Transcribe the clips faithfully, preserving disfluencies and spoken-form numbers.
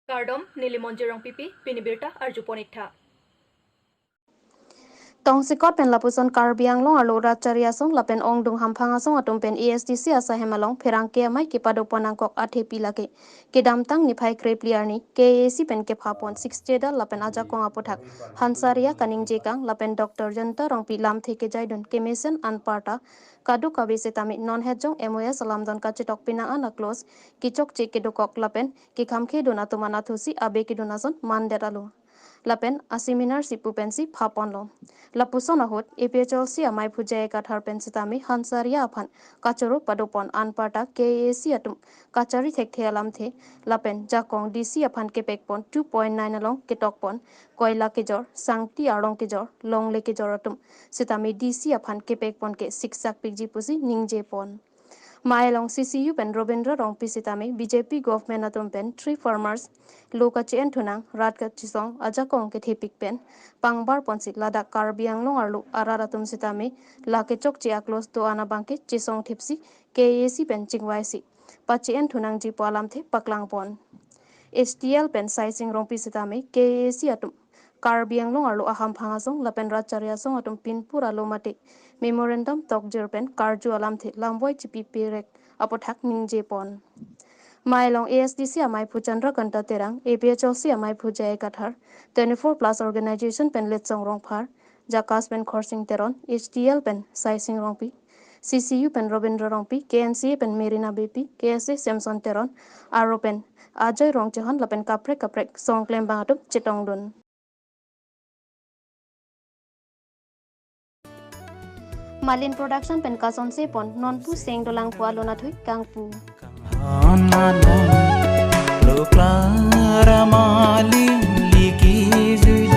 Kardom, neli Monjir Rongpipi, pini birta arjupon iktha. Tongsekot pen lapuson Karbi Anglong arlo Ratchari Asong lapen ongdung hamphang asong atum pen A S D C asaihem along pherangke amei kepadopon nangkok athepi lake kedamtang niphai krepli arni K A A C pen kephapon Sixth Schedule lapen ajakong aputhak Hansaria kaningjekang lapen Doctor Jayanta Rongpi lamthe kejaidun kemesen anparta kadokave setame non hetjong M O S alamdon kachetok pinang an a-clause kechokche kedokok lapen kekhamkhedun atum anatthu si abe kedun ason mandet alo lapen a-seminar si pu pensi phaponlo. Lapuson ahut A P H L C amaiphu J I Kathar pen setame Hansaria aphan kachoro padopon anparta K A A C atum kachari thekthe alamthe lapen jakong D C aphan kepekpon two point nine along ketokpon koila kejor, sangti arlong kejor, longle kejor atum setame D C aphan kepekpon ke siksak pikji pusi ningjepon. Amei along C C U pen Robindra Rongpi setame B J P government atum pen Three Farmers lo kache-en thunang rat kachesong ajakong kethepik pen pangbarponsi ladak Karbi Anglong arlo arat atum setame la kechokche a-clause do-an abangke chesong thipsi K A A C pen chingvaisi pache-en thunangji pu alamthe paklangpon. H T L pen Saising Rongpi setame K A A C atum Karbi Anglong arlo ahamphang asong lapen Ratchari Asong atum pinpur alo mate memorandum tokjir pen karju alamthe lamvoi chipi pirek aputhak ningjepon. Amei along A S D C amaiphu Chandrakanta Terang, A P H L C amaiphu J I Kathar, twenty-four plus organization pen Litsong Rongphar, JACAS pen Khorsing Teron, H T L pen Saising Rongpi, C C U pen Robindra Rongpi, K N C A pen Merina Beypi, K S A Samson Teron, aro pen Ajoy Rongchehon lapen kaprek kaprek song klembang atum chetongdun. Malin Production pen kasonsepon nonpu seng dolang pu alun athui kangpu. Hana lo klara mali liki jui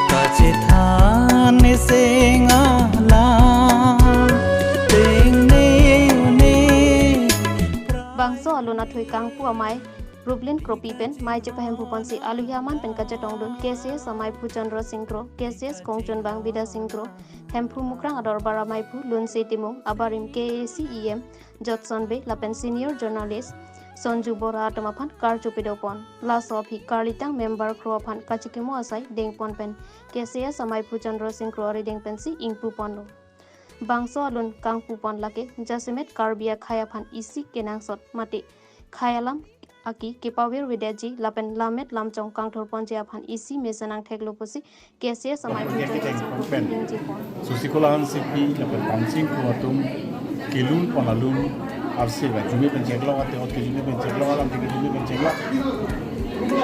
kachethan ne seng ala tengne une. Bangso alun athui kangpu amei Ruplin Kropi pen mei chepahemphuponsi aluhi aman pen kachetongdun K C S amaiphu Chandra Sing Kro, K C S kongchunbang Bida Sing Kro, Hemphu Mukrang adorbar amaiphu Lunse Timung, abarim K A A C E M Jotson Bey lapen senior journalist Sonju Bora atum aphan karju pedopon. Laso aphi karlitang member kro aphan kachikimo asai dengpon pen K C S amaiphu Chandra Sing Kro arideng pensi ingpuponlo. Bangso alun kangpupon lake jasemet Karbi akhei aphan isi kenangsot mate khei alam aki kepavirvedetji lapen lammet lamchong kangthurponji aphan isi mesen angtheklo pusi K C S amaiphu Chandra Sing Kro pen ningjepon. Sasicola Hansepi lapen Pansing Kro atum kelunpon alun arse ba jume pen cheklok ate ot ke jume pen cheklok alam ke jume pen cheklok.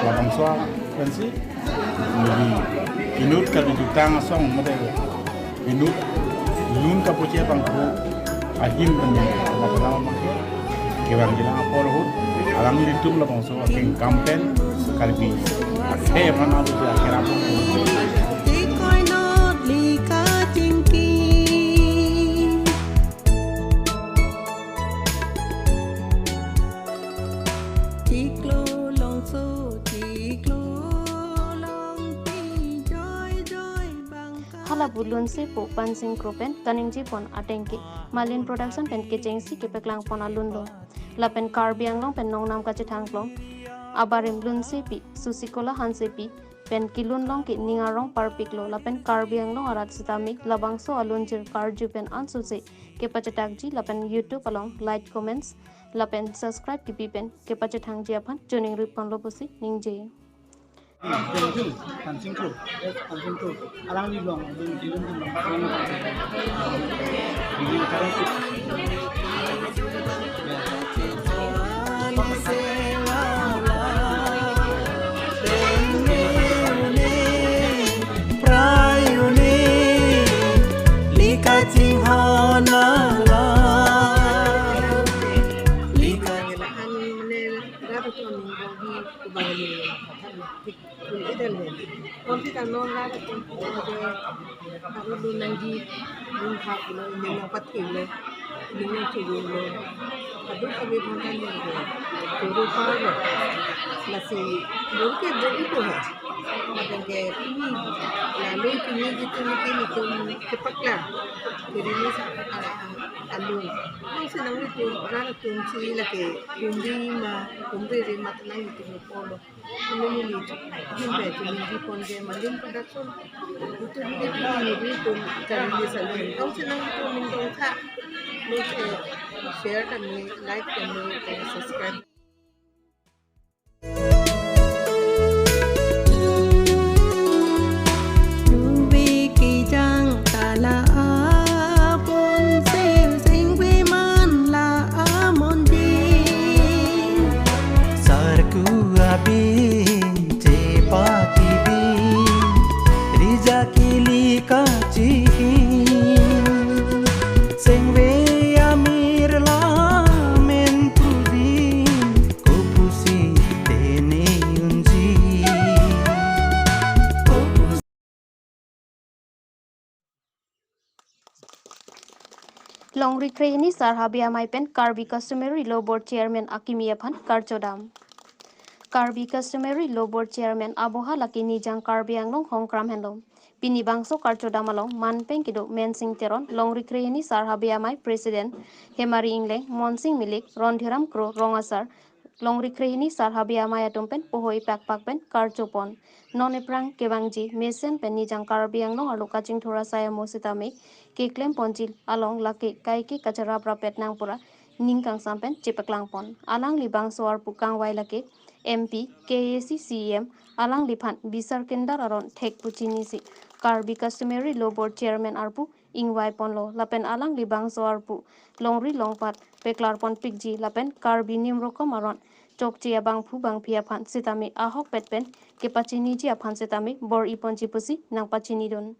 Labangso pensi neli inut kali jutang asong mate inut lun kapoche abang ko ahim pen lapadam abang ke kevang jilang apor ahut alanglitum labangso akeng kampen Karbi akhei aphan adu ke akhei aphan. Chiklo longso chiklo longpi joy joy bangka. Hala pu Lunsepo Pansing Kro pen kaningjepon ateng ke Malin Production pen kechengsi kepaklangpon alunlo. Lapen Karbi Anglong pen nongnam kachethangklong abarim Lunsepi Sasicola Hansepi pen kelun along ke ning arong parpiklo lapen Karbi Anglong arat setame labangso alunjir karju pen ansose kepachetakji lapen YouTube along like, comments lapen subscribe kipi pen kepachethangji aphan choningriponlo pusi ningje. Pansing Kro, yes, Pansing Kro. Alangli long, long, long, long. Konti ta non la ta kon ko de aru lun nangji lun ha ko lo ne nang pat ko le. Ningje churun lo. Adu kami bangkan ningje churu paro. Lasi ningje bo ipo ha. Madang ke pini lalu pini gitu niki nitum kepakla. Jadi ini sa alung. Nang senang itu orang tumsi lagi kumri ma kumri ri mat nang itu polo. Neli neli jin bai tu neli pon ke Malim Production. Itu neli neli pon kali neli saling. Kau senang itu ningtong kha. Neli share kami, like kami, dan subscribe. Nube kejang ta la apon sel sengve man la amonji. Sarku abin chepati bin rija kili kachihin. Sengve amir lamen puvin kopusi tene unji. Kopusi Longri Krehini Sar Habe Amei pen Karbi Customary Law Board Chairman akimi aphan karchodam. Karbi Customary Law Board Chairman aboha lake Nijang Karbi Anglong Hongkram henlo. Pini bangso karchodam along manpeng kedo Mensing Teron, Longri Krehini Sar Habe Amei President, Hemari Ingleng, Monsing Milik, Rondhiram Kro, Rong Asar, Longri Krehini Sar Habe Amei atum pen pohoi pakpak pen karchopon. Non eprang kevangji mesen pen Nijang Karbi Anglong arlo kachingthur asai amo sitame keklem ponji along lake kaike kacharaprapet nang pura ning kangsam pen chepaklangpon. Alangli bangso arpu kangvai lake M P, K A C C E M, alangliphan bisar kendar aron thek pu chinisi Karbi Customary Law Board Chairman arpu ingvai ponlo, lapen alangli bangso arpu longri longpat peklar ponpikji lapen Karbi nim rokom aron chokche abangphu bangphi aphan sitame ahokpet pen kepachiniji aphan sitame bor-i ponji pusi nangpachinidun.